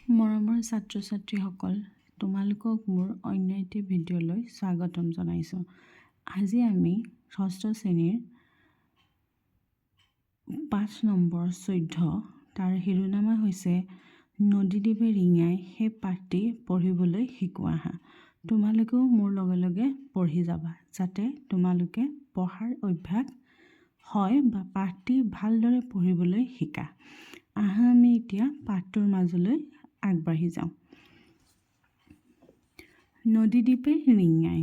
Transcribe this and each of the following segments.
মৰমৰ ছাত্ৰ ছাত্ৰীসকল, তোমালোকক মোৰ অন্য এটি ভিডিঅ'লৈ স্বাগতম জনাইছোঁ। আজি আমি ষষ্ঠ শ্ৰেণীৰ পাঠ নম্বৰ 14, তাৰ শিৰোনামা হৈছে "নদীদ্বীপে ৰিঙিয়াই", সেই পাঠটি পঢ়িবলৈ শিকোঁ আহা। তোমালোকেও মোৰ লগে লগে পঢ়ি যাবা, যাতে তোমালোকে পঢ়াৰ অভ্যাস হয় বা পাঠটি ভালদৰে পঢ়িবলৈ শিকা। আহা, আমি এতিয়া পাঠটোৰ মাজলৈ আগবাঢ়ি যাওঁ। নদীদ্বীপে ৰিঙিয়াই।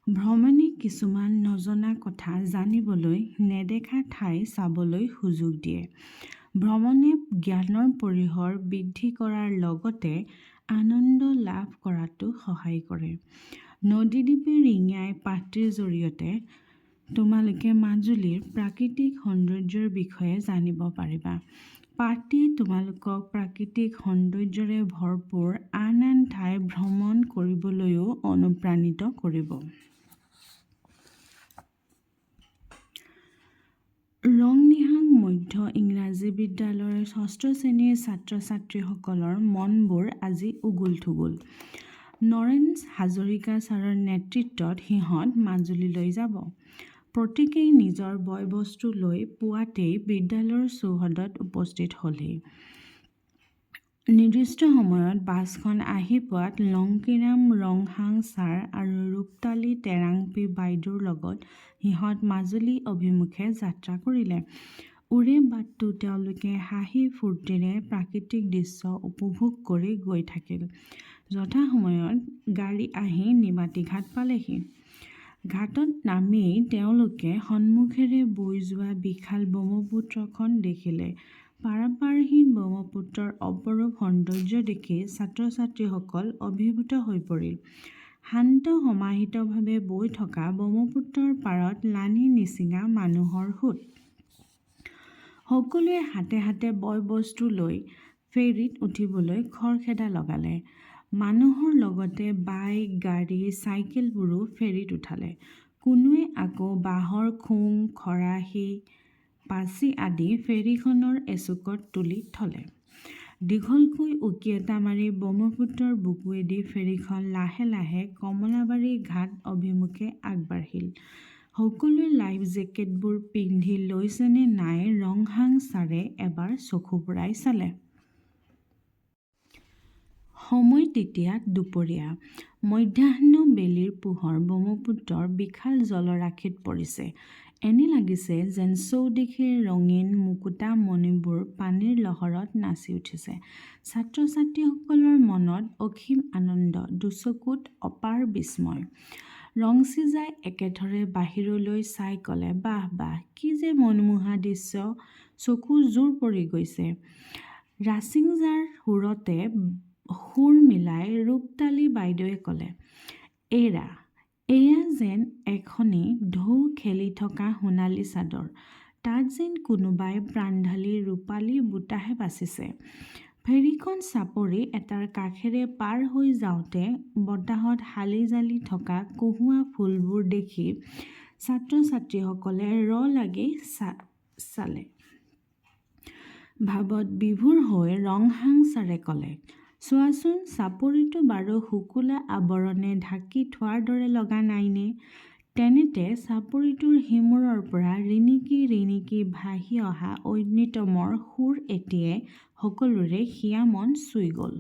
ভ্ৰমণে কিছুমান নজনা কথা জানিবলৈ, নেদেখা ঠাই চাবলৈ সুযোগ দিয়ে। ভ্ৰমণে জ্ঞানৰ পৰিসৰ বৃদ্ধি কৰাৰ লগতে আনন্দ লাভ কৰাতো সহায় কৰে। "নদীদ্বীপে ৰিঙিয়াই" পাঠটিৰ জৰিয়তে তোমালোকে মাজুলীৰ প্ৰাকৃতিক সৌন্দৰ্যৰ বিষয়ে জানিব পাৰিবা। পাঠটিয়ে তোমালোকক প্ৰাকৃতিক সৌন্দৰ্যৰে ভৰপূৰ আন আন ঠাই ভ্ৰমণ কৰিবলৈও অনুপ্ৰাণিত কৰিব। ৰংনিহাং মধ্য ইংৰাজী বিদ্যালয়ৰ ষষ্ঠ শ্ৰেণীৰ ছাত্ৰ-ছাত্ৰীসকলৰ মনবোৰ আজি উগুল-থুগুল। নৰেন হাজৰিকা ছাৰৰ নেতৃত্বত সিহঁত মাজুলীলৈ যাব। প্ৰত্যেকেই নিজৰ বয়-বস্তু লৈ পুৱাতেই বিদ্যালয়ৰ চৌহদত উপস্থিত হ'লহি। নিৰ্দিষ্ট সময়ত বাছখন আহি পোৱাত লংকিৰাম ৰংহাং ছাৰ আৰু ৰূপতালী টেৰাংপি বাইদেউৰ লগত সিহঁত মাজুলী অভিমুখে যাত্ৰা কৰিলে। ওৰে বাটটো তেওঁলোকে হাঁহি-ফূৰ্তিৰে প্ৰাকৃতিক দৃশ্য উপভোগ কৰি গৈ থাকিল। যথাসময়ত গাড়ী আহি নিমাতীঘাট পালেহি। ঘাটত নামিয়েই তেওঁলোকে সন্মুখেৰে বৈ যোৱা বিশাল ব্ৰহ্মপুত্ৰখন দেখিলে। পাৰাপাৰহীন ব্ৰহ্মপুত্ৰৰ অপৰূপ সৌন্দৰ্য দেখি ছাত্ৰ-ছাত্ৰীসকল অভিভূত হৈ পৰিল। শান্ত সমাহিতভাৱে বৈ থকা ব্ৰহ্মপুত্ৰৰ পাৰত লানি নিছিগা মানুহৰ সোঁত। সকলোৱে হাতে হাতে বয়-বস্তু লৈ ফেৰীত উঠিবলৈ খৰখেদা লগালে। মানুহৰ লগতে বাইক, গাড়ী, চাইকেলবোৰো ফেৰীত উঠালে। কোনোৱে আকৌ বাঁহৰ খোং, খৰাহি, পাচি আদি ফেৰীখনৰ এচুকত তুলি থ'লে। দীঘলকৈ উকি এটা মাৰি ব্ৰহ্মপুত্ৰৰ বুকুৱেদি ফেৰীখন লাহে লাহে কমলাবাৰী ঘাট অভিমুখে আগবাঢ়িল। সকলোৱে লাইফ জেকেটবোৰ পিন্ধি লৈছেনে নাই ৰংহাং ছাৰে এবাৰ চকু ফুৰাই চালে। সময় তেতিয়া দুপৰীয়া। মধ্যাহ্ন বেলিৰ পোহৰ ব্ৰহ্মপুত্ৰৰ বিশাল জলৰাশিত পৰিছে। এনে লাগিছে যেন চৌদিশে ৰঙীন মুকুতা-মণিবোৰ পানীৰ লহৰত নাচি উঠিছে। ছাত্ৰ-ছাত্ৰীসকলৰ মনত অসীম আনন্দ, দুচকুত অপাৰ বিস্ময়। ৰংচিজাই একেথৰে বাহিৰলৈ চাই ক'লে, "বাঃ বাঃ, কি যে মনোমোহা দৃশ্য, চকু জুৰ পৰি গৈছে।" ৰাছিংজাৰ সুৰতে সুৰ মিলাই ৰূপতালী বাইদেৱে ক'লে, "এৰা, এয়া যেন এখনি ঢৌ খেলি থকা সোণালী চাদৰ, তাত যেন কোনোবাই প্ৰাণঢালি ৰূপালী বুটাহে বাচিছে।" ফেৰীখন চাপৰি এটাৰ কাষেৰে পাৰ হৈ যাওঁতে বতাহত হালি-জালি থকা কঁহুৱা ফুলবোৰ দেখি ছাত্ৰ-ছাত্ৰীসকলে ৰ লাগি চালে। ভাবত বিভোৰ হৈ ৰংহাং ছাৰে ক'লে, "চোৱাচোন, চাপৰিটো বাৰু শুকুলা আৱৰণে ঢাকি থোৱাৰ দৰে লগা নাইনে? " তেনেতে চাপৰিটোৰ সিমূৰৰ পৰা ৰিণিকি ৰিণিকি ভাহি অহা ঐনিতমৰ সুৰ এটিয়ে সকলোৰে হিয়া-মন চুই গ'ল।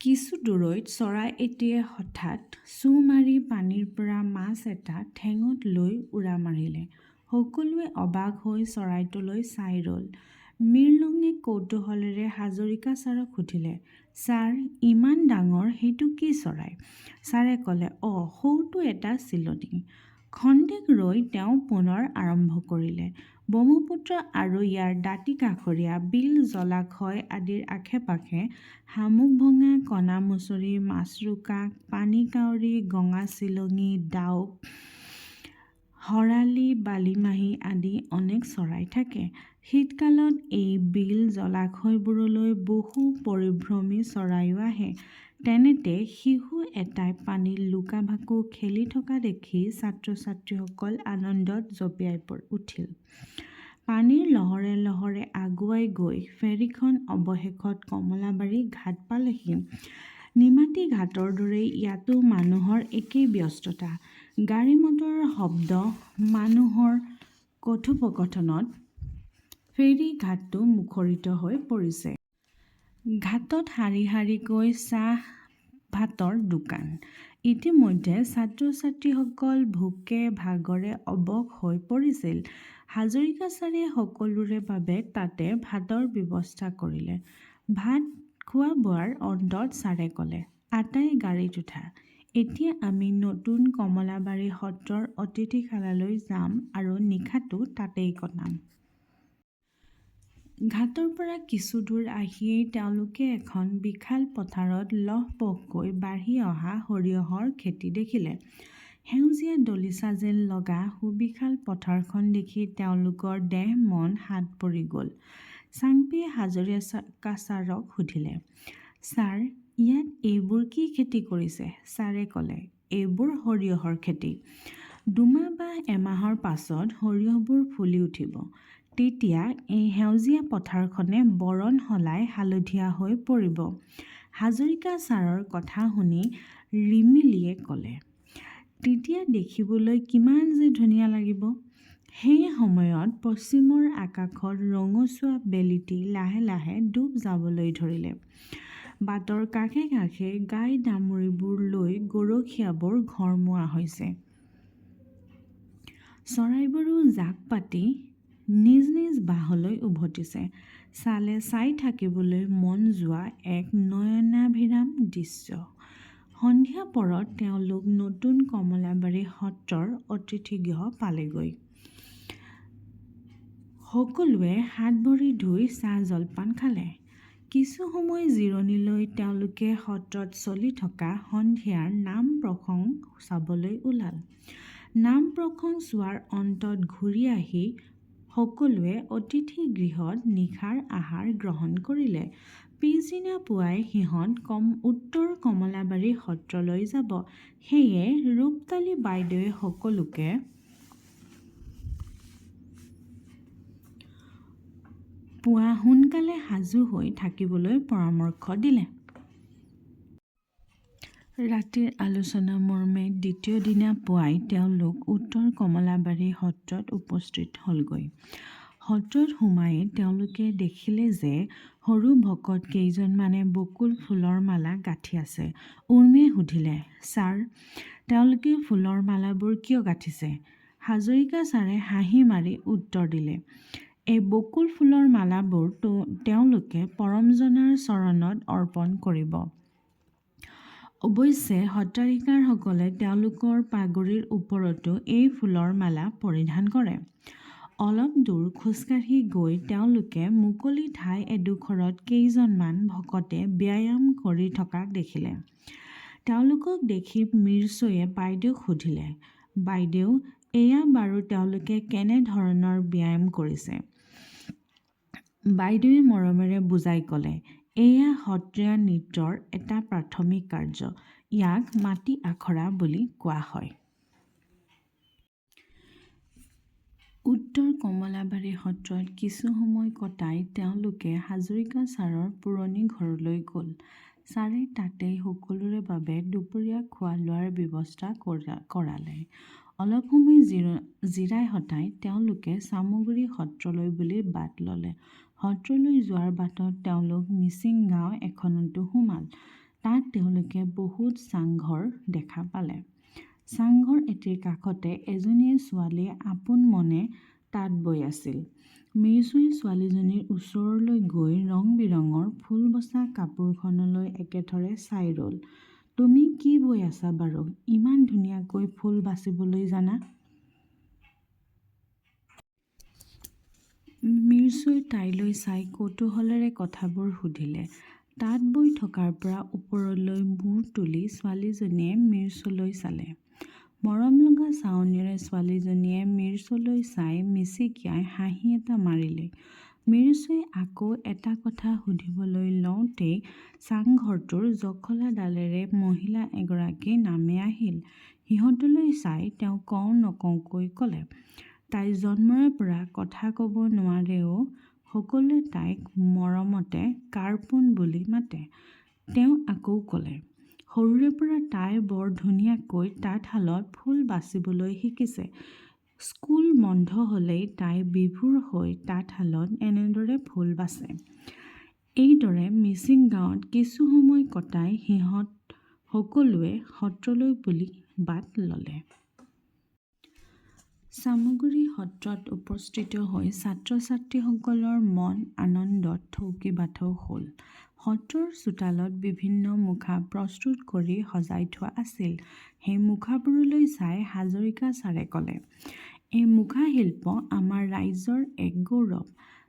কিছু দূৰৈত চৰাই এটিয়ে হঠাৎ ছোঁ মাৰি পানীৰ পৰা মাছ এটা ঠেঙত লৈ উৰা মাৰিলে। সকলোৱে অবাক হৈ চৰাইটোলৈ চাই ৰ'ল। মিৰলুঙে কৌতুহলেৰে হাজৰিকা ছাৰক সুধিলে, "ছাৰ, ইমান ডাঙৰ সেইটো কি চৰাই? " ছাৰে ক'লে, "অ, সৌটো এটা চিলনী। " খন্তেক ৰৈ তেওঁ পুনৰ আৰম্ভ কৰিলে, "ব্ৰহ্মপুত্ৰ আৰু ইয়াৰ দাঁতি-কাষৰীয়া বিল-জলাশয় আদিৰ আশে-পাশে শামুকভঙা, কণামুছৰি, মাছৰোকা, পানী-কাউৰী, গঙা-চিলনী, ডাউক, শৰালী, বালিমাহী আদি অনেক চৰাই থাকে। শীতকালত এই বিল-জলাশয়বোৰলৈ বহু পৰিভ্ৰমী চৰায়ো আহে। " তেনেতে শিশু এটাই পানীত লুকা-ভাকু খেলি থকা দেখি ছাত্ৰ-ছাত্ৰীসকল আনন্দত জঁপিয়াই উঠিল। পানীৰ লহৰে লহৰে আগুৱাই আগুৱাই গৈ ফেৰীখন অৱশেষত কমলাবাৰী ঘাট পালেহি। নিমাতী ঘাটৰ দৰেই ইয়াতো মানুহৰ একেই ব্যস্ততা। গাড়ী-মটৰৰ শব্দ, মানুহৰ কথোপকথনত ফেৰী ঘাটটো মুখৰিত হৈ পৰিছে। ঘাটত শাৰী শাৰীকৈ চাহ-ভাতৰ দোকান। ইতিমধ্যে ছাত্ৰ-ছাত্ৰীসকল ভোকে-ভাগৰে অৱশ হৈ পৰিছিল। হাজৰিকা ছাৰে সকলোৰে বাবে তাতে ভাতৰ ব্যৱস্থা কৰিলে। ভাত খোৱা-বোৱাৰ অন্তত ছাৰে ক'লে, "আটায়ে গাড়ীত উঠা। এতিয়া আমি নতুন কমলাবাৰী সত্ৰৰ অতিথিশালালৈ যাম আৰু নিশাটো তাতেই কটাম।" ঘাটৰ পৰা কিছুদূৰ আহিয়েই তেওঁলোকে এখন বিশাল পথাৰত লহপহকৈ বাঢ়ি অহা সৰিয়হৰ খেতি দেখিলে। সেউজীয়া দলিচা যেন লগা সুবিশাল পথাৰখন দেখি তেওঁলোকৰ দেহ-মন শাত পৰি গ'ল। চাংপিয়ে হাজৰিকাছাৰক সুধিলে, "ছাৰ, ইয়াত এইবোৰ কি খেতি কৰিছে? "ছাৰে ক'লে, "এইবোৰ সৰিয়হৰ খেতি। দুমাহ বা এমাহৰ পাছত সৰিয়হবোৰ ফুলি উঠিব। তেতিয়া এই সেউজীয়া পথাৰখনে বৰণ সলাই হালধীয়া হৈ পৰিব।" হাজৰিকা ছাৰৰ কথা শুনি ৰিমিলিয়ে ক'লে, "তেতিয়া দেখিবলৈ কিমান যে ধুনীয়া লাগিব! "সেই সময়ত পশ্চিমৰ আকাশত ৰঙচুৱা বেলিটি লাহে লাহে ডুব যাবলৈ ধৰিলে। বাটৰ কাষে কাষে গাই-দামুৰিবোৰ লৈ গৰখীয়াবোৰ ঘৰমুৱা হৈছে। চৰাইবোৰো জাক পাতি নিজ নিজ বাহলৈ উভতিছে। চালে চাই থাকিবলৈ মন যোৱা এক নয়নাভিৰাম দৃশ্য। সন্ধিয়া পৰত তেওঁলোক নতুন কমলাবাৰী সত্ৰৰ অতিথিগৃহ পালেগৈ। সকলোৱে হাত-ভৰি ধুই চাহ-জলপান খালে। কিছু সময় জিৰণি লৈ তেওঁলোকে সত্ৰত চলি থকা সন্ধিয়াৰ নাম-প্ৰসংগ চাবলৈ ওলাল। নাম-প্ৰসংগ চোৱাৰ অন্তত ঘূৰি আহি সকলোৱে অতিথি গৃহত নিশাৰ আহাৰ গ্ৰহণ কৰিলে। পিছদিনা পুৱাই সিহঁত উত্তৰ কমলাবাৰী সত্ৰলৈ যাব। সেয়ে ৰূপাতলী বাইদেৱে সকলোকে পুৱা সোনকালে সাজু হৈ থাকিবলৈ পৰামৰ্শ দিলে। ৰাতিৰ আলোচনা মৰ্মে দ্বিতীয় দিনা পুৱাই তেওঁলোক উত্তৰ কমলাবাৰী সত্ৰত উপস্থিত হ'লগৈ। সত্ৰত সোমায়েই তেওঁলোকে দেখিলে যে সৰু ভকত কেইজনমানে বকুল ফুলৰ মালা গাঁঠি আছে। উৰ্মিয়ে সুধিলে, "ছাৰ, তেওঁলোকে ফুলৰ মালাবোৰ কিয় গাঁঠিছে? "হাজৰিকা ছাৰে হাঁহি মাৰি উত্তৰ দিলে, "এই বকুল ফুলৰ মালাবোৰ তেওঁলোকে পৰমজনাৰ চৰণত অৰ্পণ কৰিব। অৱশ্যে সত্ৰাধিকাৰসকলে তেওঁলোকৰ পাগুৰিৰ ওপৰতো এই ফুলৰ মালা পৰিধান কৰে।" অলপ দূৰ খোজকাঢ়ি গৈ তেওঁলোকে মুকলি ঠাই এডোখৰত কেইজনমান ভকতে ব্যায়াম কৰি থকা দেখিলে। তেওঁলোকক দেখি মিৰ্চুৱে বাইদেউক সুধিলে, "বাইদেউ, এয়া বাৰু তেওঁলোকে কেনে ধৰণৰ ব্যায়াম কৰিছে? "বাইদেৱে মৰমেৰে বুজাই ক'লে, "এয়া সত্ৰীয়া নৃত্যৰ এটা প্ৰাথমিক কাৰ্য। ইয়াক মাটি আখৰা বুলি কোৱা হয়।" উত্তৰ কমলাবাৰী সত্ৰত কিছু সময় কটাই তেওঁলোকে হাজৰিকা ছাৰৰ পুৰণি ঘৰলৈ গ'ল। ছাৰে তাতেই সকলোৰে বাবে দুপৰীয়া খোৱা-লোৱাৰ ব্যৱস্থা কৰালে। অলপ সময় জিৰাই সতাই তেওঁলোকে চামগুৰি সত্ৰলৈ বুলি বাট ল'লে। সত্ৰলৈ যোৱাৰ বাটত তেওঁলোক মিচিং গাঁও এখনতো সোমাল। তাত তেওঁলোকে বহুত চাংঘৰ দেখা পালে। চাংঘৰ এটিৰ কাষতে এজনী ছোৱালীয়ে আপোনমনে তাঁত বৈ আছিল। মিৰ্চুৱে ছোৱালীজনীৰ ওচৰলৈ গৈ ৰং-বিৰঙৰ ফুল বছা কাপোৰখনলৈ একেথৰে চাই ৰ'ল। "তুমি কি বৈ আছা বাৰু, ইমান ধুনীয়াকৈ ফুল বাচিবলৈ জানা? "মিৰ্চুৱে তাইলৈ চাই কৌতূহলেৰে কথাবোৰ সুধিলে। তাঁত বৈ থকাৰ পৰা ওপৰলৈ মূৰ তুলি ছোৱালীজনীয়ে মিৰ্চুলৈ চালে। মৰমলগা চাৱনিৰে ছোৱালীজনীয়ে মিৰ্চুলৈ চাই মিচিকিয়াই হাঁহি এটা মাৰিলে। মিৰ্চুৱে আকৌ এটা কথা সুধিবলৈ লওঁতেই চাংঘৰটোৰ জখলাডালেৰে মহিলা এগৰাকী নামি আহিল। সিহঁতলৈ চাই তেওঁ কওঁ নকওঁকৈ ক'লে, "তাই জন্মৰে পৰা কথা ক'ব নোৱাৰেও সকলোৱে তাইক মৰমতে কাৰপোন বুলি মাতে। তেওঁ আকৌ ক'লে, সৰুৰে পৰা তাই বৰ ধুনীয়াকৈ তাঁতশালত ফুল বাচিবলৈ শিকিছে। স্কুল বন্ধ হ'লেই তাই বিভোৰ হৈ তাঁতশালত এনেদৰে ফুল বাচে। এইদৰে মিচিং গাঁৱত কিছু সময় কটাই সিহঁত সকলোৱে সত্ৰলৈ বুলি বাট ল'লে। চামগুৰি সত্ৰত উপস্থিত হৈ ছাত্ৰ-ছাত্ৰীসকলৰ মন আনন্দত থৌকি-বাথৌ হ'ল। সত্ৰৰ চোতালত বিভিন্ন মুখা প্ৰস্তুত কৰি সজাই থোৱা আছিল। সেই মুখাবোৰলৈ চাই হাজৰিকা ছাৰে ক'লে, "এই মুখাশিল্প আমাৰ ৰাজ্যৰ এক গৌৰৱ।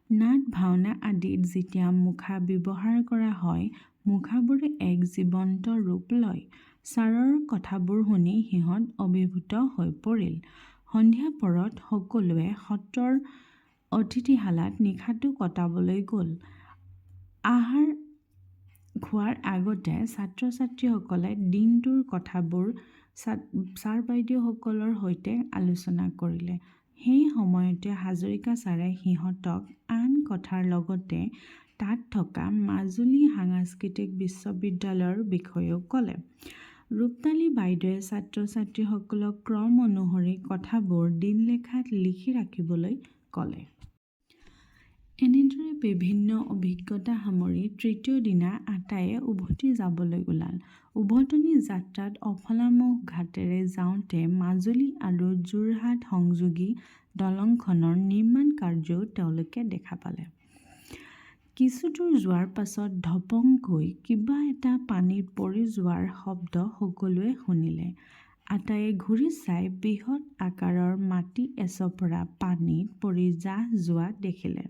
নাট-ভাওনা আদিত যেতিয়া মুখা ব্যৱহাৰ কৰা হয়, মুখাবোৰে এক জীৱন্ত ৰূপ লয়।" ছাৰৰ কথাবোৰ শুনি সিহঁত অভিভূত হৈ পৰিল। সন্ধিয়াপৰত সকলোৱে সত্ৰৰ অতিথিশালাত নিশাটো কটাবলৈ গ'ল। আহাৰ খোৱাৰ আগতে ছাত্ৰ-ছাত্ৰীসকলে দিনটোৰ কথাবোৰ ছাৰ-বাইদেউসকলৰ সৈতে আলোচনা কৰিলে। সেই সময়তে হাজৰিকা ছাৰে সিহঁতক আন কথাৰ লগতে তাত থকা মাজুলী সাংস্কৃতিক বিশ্ববিদ্যালয়ৰ বিষয়েও ক'লে। ৰূপতালী বাইদেৱে ছাত্ৰ-ছাত্ৰীসকলক ক্ৰম অনুসৰি কথাবোৰ দিনলেখাত লিখি ৰাখিবলৈ ক'লে। এনেদৰে বিভিন্ন অভিজ্ঞতা সামৰি তৃতীয় দিনা আটায়ে উভতি যাবলৈ ওলাল। উভতনি যাত্ৰাত অফলামুখ ঘাটেৰে যাওঁতে মাজুলী আৰু যোৰহাট সংযোগী দলংখনৰ নিৰ্মাণ কাৰ্যও তেওঁলোকে দেখা পালে। কিছুদূৰ যোৱাৰ পাছত ঢপংকৈ কিবা এটা পানীত পৰি যোৱাৰ শব্দ সকলোৱে শুনিলে। আটায়ে ঘূৰি চাই বৃহৎ আকাৰৰ মাটি এচপৰা পানীত পৰি জাহ যোৱা দেখিলে।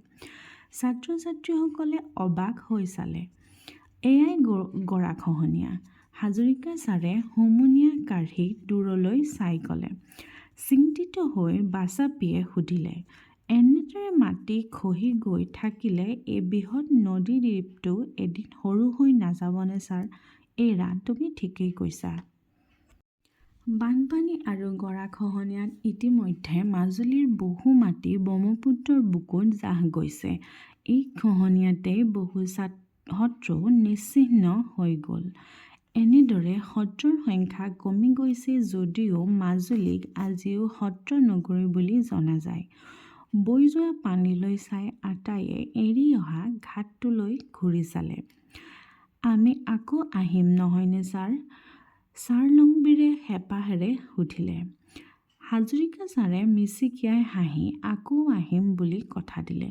ছাত্ৰ-ছাত্ৰীসকলে অবাক হৈ চালে। এয়াই গৰাখহনীয়া, হাজৰিকা ছাৰে হুমুনিয়াহ কাঢ়ি দূৰলৈ চাই ক'লে। চিন্তিত হৈ বাছাপীয়ে সুধিলে, "এনেদৰে মাটি খহি গৈ থাকিলে এই বৃহৎ নদীদ্বীপটো এদিন সৰু হৈ নাযাবনে ছাৰ?" "এৰা, তুমি ঠিকেই কৈছা। বানপানী আৰু গৰাখহনীয়াত ইতিমধ্যে মাজুলীৰ বহু মাটি ব্ৰহ্মপুত্ৰৰ বুকুত জাহ গৈছে। এই খহনীয়াতেই বহু সত্ৰও নিশ্চিহ্ন হৈ গ'ল। এনেদৰে সত্ৰৰ সংখ্যা কমি গৈছে যদিও মাজুলীক আজিও সত্ৰ নগৰী বুলি জনা যায়।" বৈ যোৱা পানীলৈ চাই আটায়ে এৰি অহা ঘাটটোলৈ ঘূৰি চালে। "আমি আকৌ আহিম নহয়নে ছাৰ?" চাৰলংবীৰে হেঁপাহেৰে সুধিলে। হাজৰিকা ছাৰে মিচিকিয়াই হাঁহি আকৌ আহিম বুলি কথা দিলে।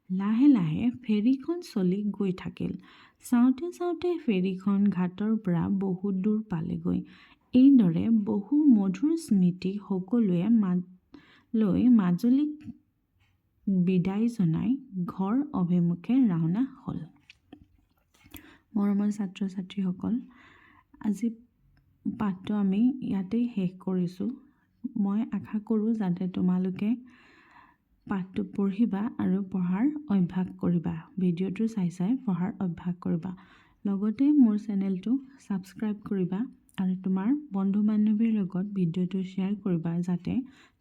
লাহে লাহে ফেৰীখন চলি গৈ থাকিল। চাওঁতে চাওঁতে ফেৰীখন ঘাটৰ পৰা বহু দূৰ পালেগৈ। এইদৰে বহু মধুৰ স্মৃতি সকলোৱে লৈ মাজুলীক বিদায় জনাই ঘৰ অভিমুখে ৰাওনা হ'ল। মৰমৰ ছাত্ৰ-ছাত্ৰীসকল, আজি পাঠটো আমি ইয়াতেই শেষ কৰিছোঁ। মই আশা কৰোঁ যাতে তোমালোকে পাঠটো পঢ়িবা আৰু পঢ়াৰ অভ্যাস কৰিবা। ভিডিঅ'টো চাই চাই পঢ়াৰ অভ্যাস কৰিবা। লগতে মোৰ চেনেলটো ছাবস্ক্ৰাইব কৰিবা আৰু তোমাৰ বন্ধু বান্ধৱীৰ লগত ভিডিঅ'টো শ্বেয়াৰ কৰিবা, যাতে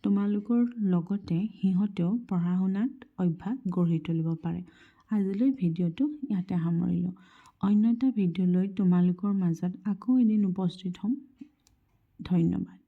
তোমালোকৰ লগতে সিহঁতেও পঢ়া শুনাত অভ্যাস গঢ়ি তুলিব পাৰে। আজিলৈ ভিডিঅ'টো ইয়াতে সামৰিলোঁ। অন্য এটা ভিডিঅ' লৈ তোমালোকৰ মাজত আকৌ এদিন উপস্থিত হ'ম। ধন্যবাদ।